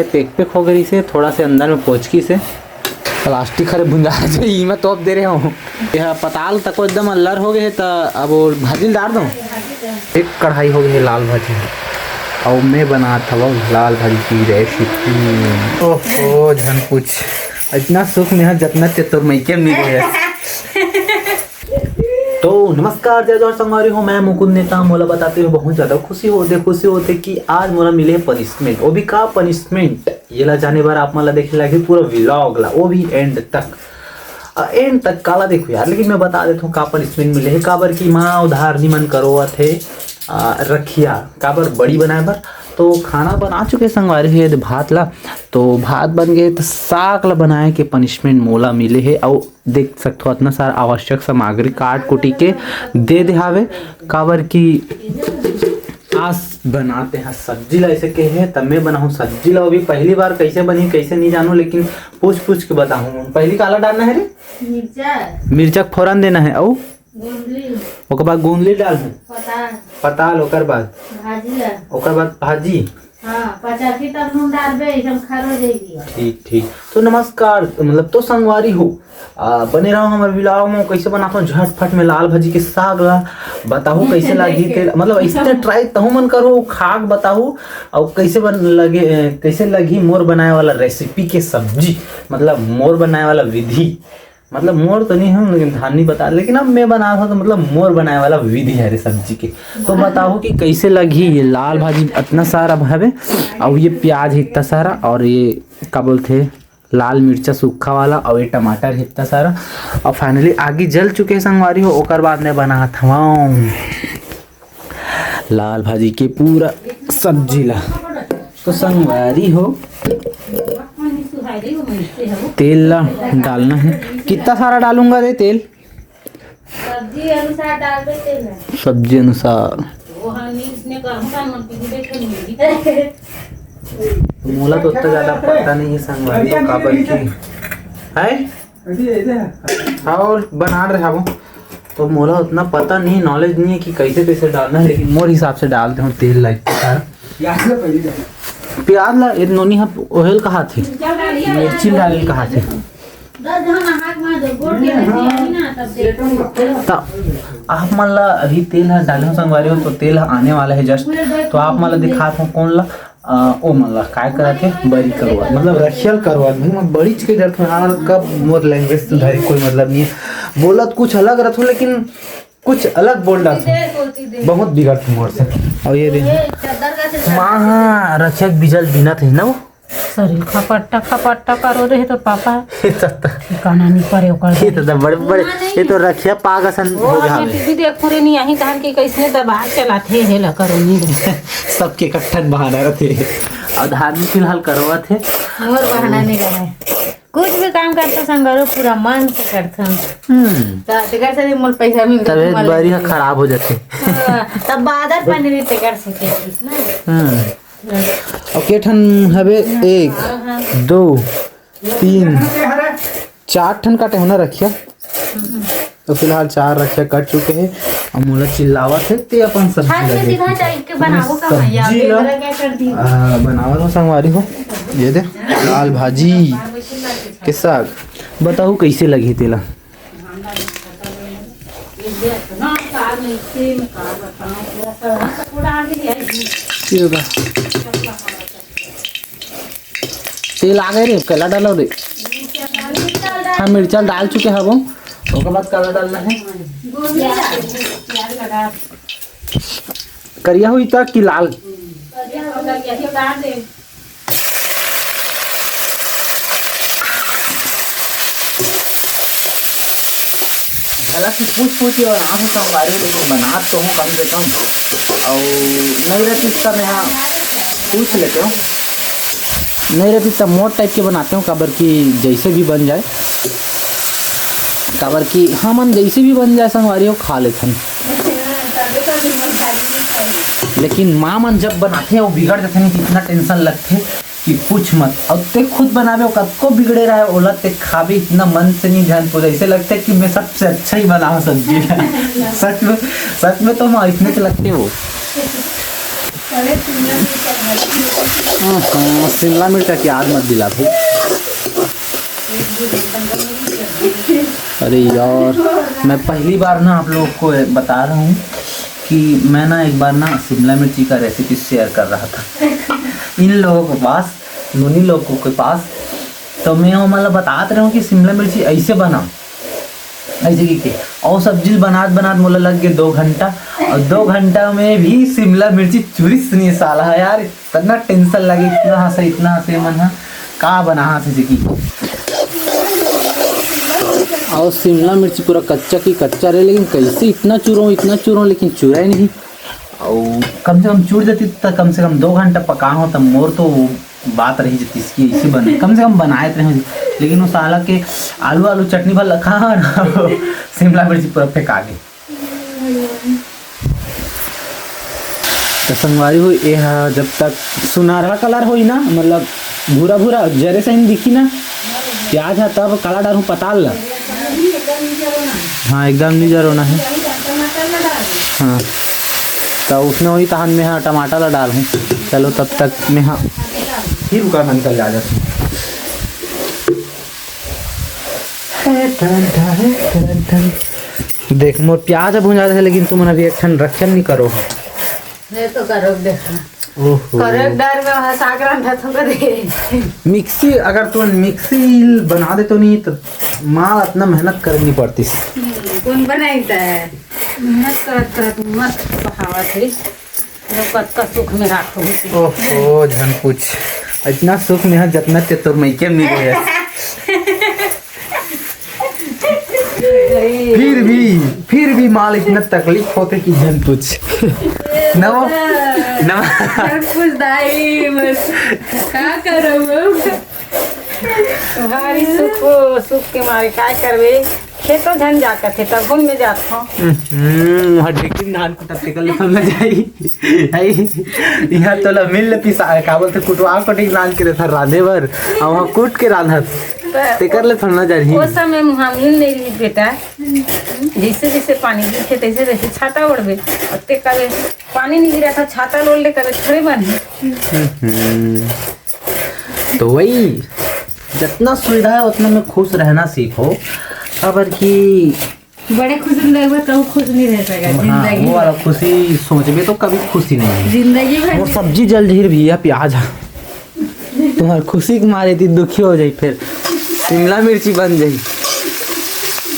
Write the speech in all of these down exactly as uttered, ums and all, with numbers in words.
Pack pack हो गई से, थोड़ा से अंदर में पोचकी से। प्लास्टिक हरे भुंजा जे, ई मैं तोप दे रहे हूँ। यह पताल तको एकदम अल्लर हो गए हे, त अब वो भाजी ल डार दो। एक कढ़ाई हो गई हे लाल भाजी, अउ मैं बनात हवं लाल भाजी की रेसिपी। ओहो, झन पूछ, इतना सुख में है जतना ते तोर मइके मिले है। तो नमस्कार, जय जोहार संगवारी हो, मैं मुकुंद नेता। मोला बताते हुए बहुत ज्यादा खुशी होथे, खुशी होथे कि आज मोला मिले पनिशमेंट। वो भी का पनिशमेंट, ये ला जाने बर आप मन ला देखे लागही पूरा व्लॉग ला, वो भी एंड तक। एंड तक काला देखो यार, लेकिन मैं बता देता हूँ का पनिशमेंट मिले है। काबर कि माँ उधार निमन करोवत हे, आ, रखिया काबर बड़ी बनाए बर। तो खाना बना चुके संगवारी हो, ये दे भात ला, तो भात बन गए, तो साग ला बनाए के पनिशमेंट मोला मिले है। अउ देख सकथो, इतना सारा आवश्यक सामग्री काट कुटी के दे दे हावे, काबर कि आज बनाते हैं सब्जी ला, ऐसे कहे हैं, तब मैं बनाऊँ सब्जी ला। अभी पहली बार कैसे बनी, कैसे नहीं जानूँ, लेकिन पूछ पूछ के बताऊँ। पहली काला डालना है रे? मिर्चा। मिर्चा के फोरन देना है, अउ गोंदली। ओकर बाद गोंदली डालहूँ। पताल। पताल, ओकर बाद? भाजी ला। ओकर बाद भाजी। हाँ, पचासी तक नून डालबे, एकदम खर हो जाएगी। ठीक, ठीक। तो नमस्कार, मतलब, तो संगवारी हो, आ, बने रहो हमर व्लॉग में। कैसे बनाता हूँ झटफट में लाल भाजी के साग ला, बताहू कैसे लागी तेल, मतलब, इसने ट्राई तहू मन करो, खा के बताहू, और कैसे बन लगे, ए, कैसे लगी मोर बनाए वाला रेसिपी के सब्जी, मतलब, मोर बनाए वाला विधि। मतलब, मोर तो नहीं हम, लेकिन धान नहीं बता, लेकिन अब मैं बना था, तो मतलब, मोर बनाए वाला विधि है रे सब्जी के। तो बताहू कि कैसे लगी ये लाल भाजी, इतना सारा हवे, और ये प्याज है इतना सारा, और ये का बोलते हैं, लाल मिर्चा सूखा वाला, और ये टमाटर है इतना सारा। और फाइनली आगी जल चुके संगवारी हो, ओकर बाद मैं बनात हवं लाल भाजी के पूरा सब्जी ला। तो संगवारी हो, तेल ला डालना है। कितना सारा डालूंगा रे तेल? सब्जी अनुसार डालबे तेल में। सब्जी अनुसार। वो हम इसने कहूँ का मन की देखे नहीं। मोला तो उतना ज्यादा पता नहीं है संगवारी हो, काबर की है। और बना रहे हवो, तो मोला उतना पता नहीं, नॉलेज नहीं है कि कैसे कैसे डालना है, लेकिन मोर हिसाब से डालते हो तेल लाइक सारा। प्याज ला पहले डाल। प्याज ला, ये नोनी हा ओहेल कहा थे, मिर्ची डाले कहा थे। दस जन हाथ मार दो, गोड़ के बेटी आई ना, तब देख। त आप मन ला अभी तेल ह डाले हो संगवारी हो, तो तेल ह आने वाला है जस्ट। तो आप मन ला दिखात हो कौन ला, अ, ओ मन ला काय करत हे, बरी करवा, मतलब रखियल करवा। भाई मैं बड़ी चीज डरत हूँ यार, कब मोर लैंग्वेज सुधारी, कोई मतलब नहीं है। बोलत कुछ अलग रहत हूँ, लेकिन कुछ अलग बोल डालत हूँ। बहुत बिगड़त हूँ मोर से। और ये दे माँ, हाँ, रखिया के बिजल बिनत है ना वो। शरीर खपट्टा खपट्टा करो रहे तो पापा। ये तो, काना नहीं पड़े ओकर ये तो बड़े बड़े, ये तो रखिया पाग असन वो हो हमें जावे। टीवी देख पूरे नहीं आई धान के कैसने दबा चलाथे, हे ला करो नहीं। सबके कट्ठन बहाना रहते। और धान में फिलहाल करवत है। मोर बहाना नहीं रहे। कुछ भी काम करते संगरो पूरा मन से करते हम। हम्म। तो तेकर से मोर पैसा मिलता तबे तुम्हारे बारी हा लिए। खराब हो जाते। हाँ, तब बादर पानी भी तेकर से के ना। हम्म। और के ठन हवे? एक, दो, तीन, चार ठन काटे हो ना रखिया। तो फिलहाल चार रखिया कट चुके हैं। अब मोला चिल्लावत है, ते अपन सब्जी हाँ, ये लगे। सीधा टाइप के बनाबो का सब्जी भैया, ला, बेलरा क्या कर दी? आ, बनावत हो संगवारी हो, ये दे लाल भाजी के साग। बताहू कैसे लगी तेला? ये बा। तेल आ गए रे, काला डालो रे। हाँ, मिर्चा डाल चुके हैं वो। ओकर बाद काला डालना है। करिया हुई तक कि लाल? गलत से पूछ पूछ के बना सकता हूँ बारे, लेकिन बना तो हूँ कम से कम। और नहीं रहती इसका मैं यहाँ पूछ लेते हूँ। नहीं रहती तब मोट टाइप के बनाते हूँ, काबर कि जैसे भी बन जाए, काबर कि हमन जैसे भी बन जाए संगवारी हो, खा लेथन। लेकिन माँ मन जब बनाथे, वो बिगड़ जाथे नहीं, इतना टेंशन लगथे कि पूछ मत। और ते खुद बनाबे, वो कतको बिगड़े रहे, ओला ते खाबे, इतना मन से नहीं ध्यान पूरा, ऐसे लगता है कि मैं सबसे अच्छा ही बनाऊँ सब्जी। सच में, सच में तो माँ इसने तो लगते वो। हाँ, हाँ, शिमला मिर्च की याद मत दिला भाई। अरे यार, मैं पहली बार ना आप लोग को बता रहा हूँ कि मैं ना एक बार ना शिमला मिर्ची का रेसिपी शेयर कर रहा था इन लोगों के पास, नोनी लोगों के पास। तो मैं ओमन ला बतात रहे हूँ कि शिमला मिर्ची ऐसे बनाओ, ऐसे की के। और सब्जी बनात बनात मोला लग गए दो घंटा, और दो घंटा में भी शिमला मिर्ची चुरिस नहीं साला है यार। इतना टेंशन लगे, इतना हंसे, इतना हंसे मन हा, का बना हंसे जी की। और शिमला मिर्ची पूरा कच्चा की कच्चा रहे, लेकिन कैसे इतना चुरो, इतना चुरो, लेकिन चुरा ही नहीं। और कम से कम चुर जाती तो कम से कम दो घंटा पका हो, तब मोर तो वो बात रही जाती इसकी, ऐसे बने, कम से कम बनाए तो रहे। लेकिन वो साला के आलू, आलू चटनी भर लखा ना, शिमला मिर्ची पूरा फेंका गई। तो संगवारी हो, ये हा जब तक सुनहरा कलर होई ना, मतलब भूरा भूरा जरे से ही दिखी ना प्याज हा, तब काला डालूं पताल ला। हाँ, एकदम नहीं जरोना है। हाँ, तो उसमें वही तहन में हाँ टमाटर ला डालूं। चलो तब तक में हाँ फिर ओकर मन कर जा जाती। देख, मोर प्याज अब भुंजा जाथे, लेकिन तुमन अभी एक ठन रखल नहीं करो हो। ये तो करो देखा। ओहो। करो एक डर में वहाँ साग रांधा तो करे। मिक्सी, अगर तुमन मिक्सी बना दे तो नहीं तो माल इतना मेहनत करनी पड़ती। हम्म, कौन बनाई था? मेहनत करत करत मत कहावत है। लोग कतका सुख में राखो। ओहो, झन पूछ। इतना सुख में है जितना ते तोर मइके में नहीं है। फिर भी, फिर भी माल इतना तकलीफ होते कि झन पूछ। नवा, नवा। झन पूछ दाई, बस का करब? भारी सुख हो, सुख के मारे काय करबे? खेतो झन जा कथे, तब घूम में जात हो। हम्म, वहाँ ढेकी में धान कुटत तेकर ले थोड़ा जाई। आई, यहाँ तोला मिल ले पिसा, का बोलते, कुटवा कुटी के लान के देथन रांधे बर, और वहाँ कूट के रांधत, त तेकर ले थोड़ा जा रही। वो समय में हम मिल नहीं रही बेटा, जैसे जैसे पानी गिरथे तैसे तैसे छाता ओढ़बे, और ते कबे पानी नहीं गिरा था, छाता लोड़ ले कबे थोड़े बने। हम्म, तो वही, जितना सुविधा है उतना में खुश रहना सीखो, काबर कि बड़े खुश में रहिबे, कहूँ खुश नहीं रह सका हाँ, जिंदगी वो में। वाला खुशी सोचबे तो कभी खुशी नहीं है। जिंदगी भर वो में सब्जी जल जही भैया, प्याज है। तुम्हार खुशी के मारे ती दुखी हो जाई, फिर शिमला मिर्ची बन जाई।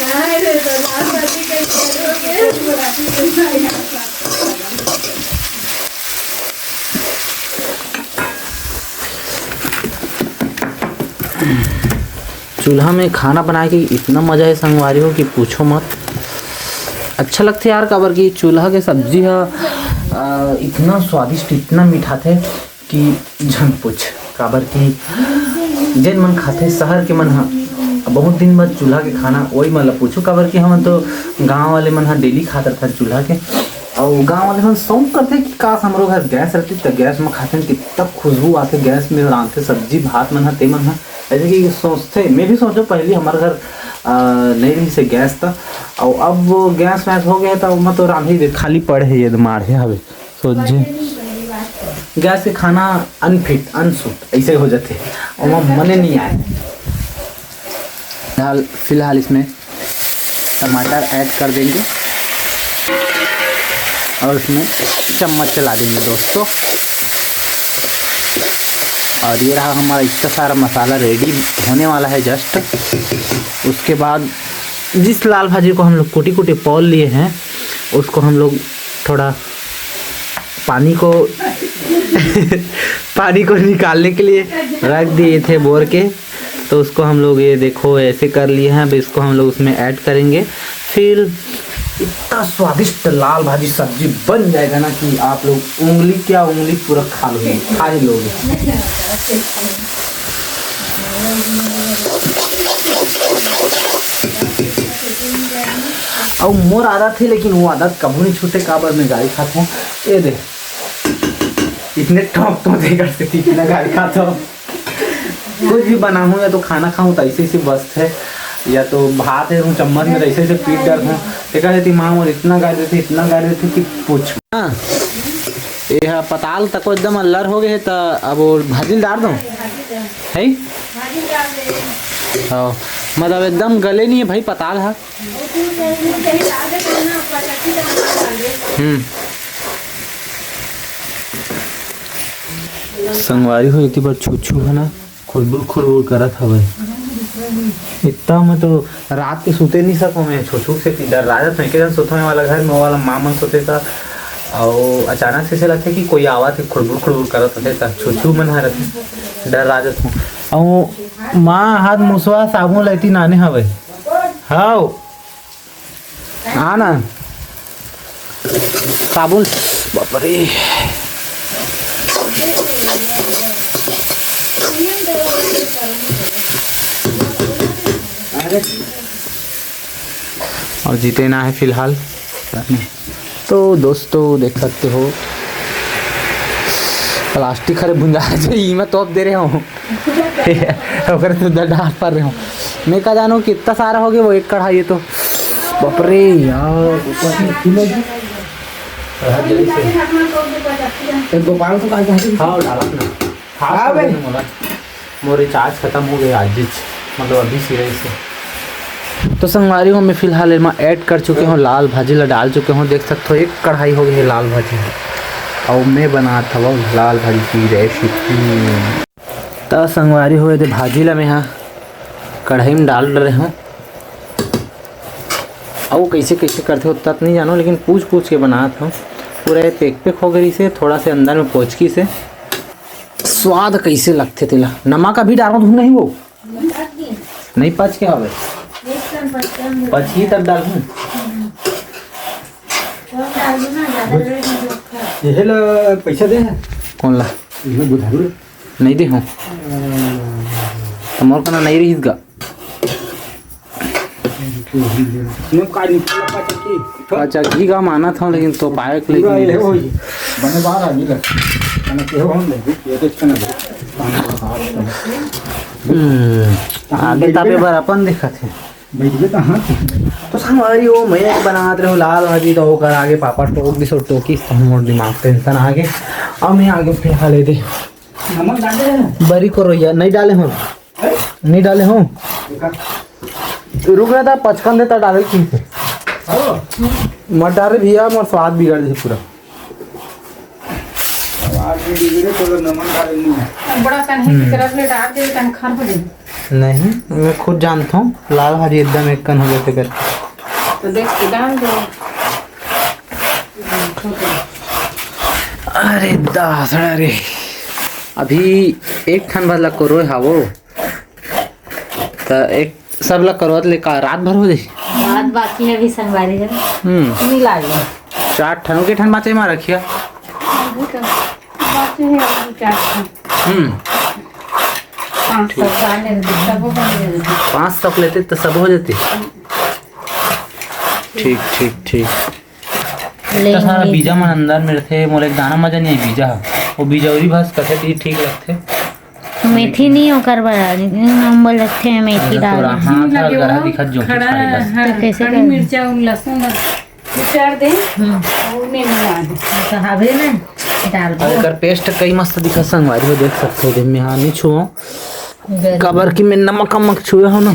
नहीं रे, तो लाल सब्जी कैसे करोगे? चूल्हा में खाना बनाए के इतना मजा है संगवारी हो कि पूछो मत। अच्छा लगथे यार, काबर कि चूल्हा के सब्जी ह, अ, इतना स्वादिष्ट, इतना मीठाथे कि झन पूछ। काबर कि जेन मन खाथे शहर के मन ह, बहुत दिन बाद चूल्हा के खाना, वही मन ला पूछो, काबर कि हमन तो गाँव वाले मन ह डेली खात रथन चूल्हा के। अउ गाँव वाले मन शौक करथे कि काश हमरो घर गैस रहती, त गैस म खाथन, कितना खुशबू आथे गैस में रांधथे सब्जी भात मन ह, ते मन ह। ऐसे कि सोचथे, मैं भी सोचो पहली हमर घर, अ, नहीं रही से गैस त, अउ अब वो गैस वैस हो गया त ओमा तो रांधे ही दे, खाली पड़े है ये माढ़े हवे, सोच जे गैस के खाना अनफिट अनसुट ऐसे हो जाथे, ओमा मने नहीं आए। फिलहाल, फिलहाल इसमें टमाटर ऐड कर देंगे और इसमें चम्मच चला देंगे दोस्तों। और ये रहा हमारा इतना सारा मसाला रेडी होने वाला है जस्ट। उसके बाद जिस लाल भाजी को हम लोग कुटी कुटी पौल लिए हैं, उसको हम लोग थोड़ा पानी को पानी को निकालने के लिए रख दिए थे बोर के। तो उसको हम लोग, ये देखो, ऐसे कर लिए हैं। अब इसको हम लोग उसमें ऐड करेंगे। फिर इतना स्वादिष्ट लाल भाजी सब्जी बन जाएगा ना कि आप लोग उंगली क्या उंगली पूरा खा लोगे, खा ही लोगे। अउ मोर आदत है, लेकिन वो आदत कभू नहीं छूटे, काबर मैं गारी खात हूँ। ये दे, इतने ठोक तो दे कर से इतना गारी खात हूँ। कुछ भी बनाहूँ या तो खाना खाहूँ तो ऐसे ऐसे बस है, या तो भात है, चम्मच में तो ऐसे ऐसे पीट डालहूँ। तेकर सेती माँ मोर इतना गारी देथे, इतना गारी देथे कि पूछ। हाँ। ये ह पताल तको एकदम अल्लर हो गए हे, त अब वो भाजी ल डार दो, है? हाँ, मतलब एकदम गले नहीं है भाई पताल ह। हम्म। संगवारी हो, एती बर छुछू है ना, खुरबुर खुरबुर करत हवय। इतना में तो रात के सुते नहीं सको मैं, छुछू से डर रहा था। एक जन सोतो वाला घर में, वाला माँ मन सोते था, और अचानक से ऐसे लगता कि कोई आवा थे, खुरबुर खुरबुर करत होते था, छुछू मन हर डर रहा था। और माँ हाथ मुसवा साबुन लेती नाने हवय। हाव। आ ना। साबुन। बाप रे। और जीते ना है फिलहाल। तो दोस्तों, देख सकते हो, प्लास्टिक हरे भुंजा जो ई मैं तोप दे रहे हूँ। ओकरे तो दर डाल पा रहे हूँ। मैं का जानूँ कितना सारा हो गया वो एक कढ़ाई, ये तो बाप रे यार। गोपाल को कहा था? हाँ, डाला ना। हाँ, हाँ भाई। मोर रिचार्ज खत्म हो गया आज, मतलब अभी सिरे से। तो संगवारी हो, मैं फिलहाल एमा ऐड कर चुके हूँ, लाल भाजी ला डाल चुके हूँ। देख सकते हो, एक कढ़ाई हो गई है लाल भाजी, और मैं बनात हवं लाल भाजी की रेसिपी। त संगवारी हो, ये दे भाजी ला मैं हा कढ़ाई में डाल रहे हूँ। अउ कैसे कैसे करथे ओतना तो नहीं जानो, लेकिन पूछ पूछ के बनात हूँ। पूरा ये पेक पेक हो गई से, थोड़ा से अंदर में पोचकी से। स्वाद कैसे लगथे तेला, नमक अभी डालो धुन नहीं वो। नहीं पच के हवे। पचही तब डालहूँ। यही ला पैसा दे है। कौन ला? यही बुधारू। नहीं दे हूँ। तो मोर कना नहीं रहीस गा। का चक्की का मानत हूँ, लेकिन तो पाए के पूरा लेकिन ये हो। बने बाहर आ गई लग। मैंने कहो हम नहीं, ये तो इसका ना दे। हम्म, आगे तापे बर अपन दिखत है। बैठ गए कहाँ? तो संगवारी हो, मैं बनात रहे हूँ लाल भाजी, तो ओकर आगे पापा टोक दिस और टोकिस, तो मोर दिमाग टेंशन आ गए। अब मैं आगे फिलहाल ये दे नमक डाले हैं? बरी को रोइया नहीं डाले हूँ, नहीं डाले हूँ। रुक रहा था, पचकन देता डाले की। मत डाले भैया, मोर स्वाद बिगड़ दे पूरा। स्वाद भी बिगड़े, तो नमक डाले नहीं। बड़ा कन है, हम्म। तरफ ले डाल दे, कन खर हो जाए। नहीं, मैं खुद जानता हूँ, लाल भाजी एकदम एक कन हो जाते कर। तो देख के डाल दो। अरे दासड़ा रे, अभी एक ठन वाला करो हावो, त एक सब ला करवत ले का रात भर हो जाही? रात बाकी है अभी संगवारी है। हम्म। मिला लो। चार ठन के ठन बाचे मा रखिया। अभी तो बाकी है अभी चार ठन। हम्म। पाँच सौ डाले, सब बन जाए। पाँच सौ लेते तो सब हो जाती। ठीक, ठीक, ठीक। इतना सारा बीजा मन अंदर में रथे, मोला एक दाना मजा नहीं आई बीजा ह। वो बीजौरी भास कथे ती ठीक लगथे। मेथी नहीं ओकर बर, हम बोल रखे हैं मेथी डाल। हाँ, थोड़ा गरहा दिखत जो खड़ा, खड़ा। हाँ, तो कैसे खड़ी करें? मिर्चा और लहसुन उचार दे। हम्म। और में नहीं डाल दे। तो हवे ना, डाल दो। अगर पेस्ट कई मस्त दिखत संगवारी हो, देख सकते हो, दिन में हाँ नहीं छुओ। गरम। काबर कि मैं नमक अमक छुए हो ना,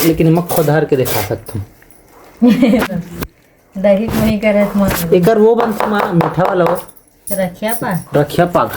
लेकिन नमक खुद हर के दिखा सकता हूँ। दही को नहीं करे मत। एकर वो बनथे माँ, मीठा वाला वो। रखिया पाग। रखिया पाग।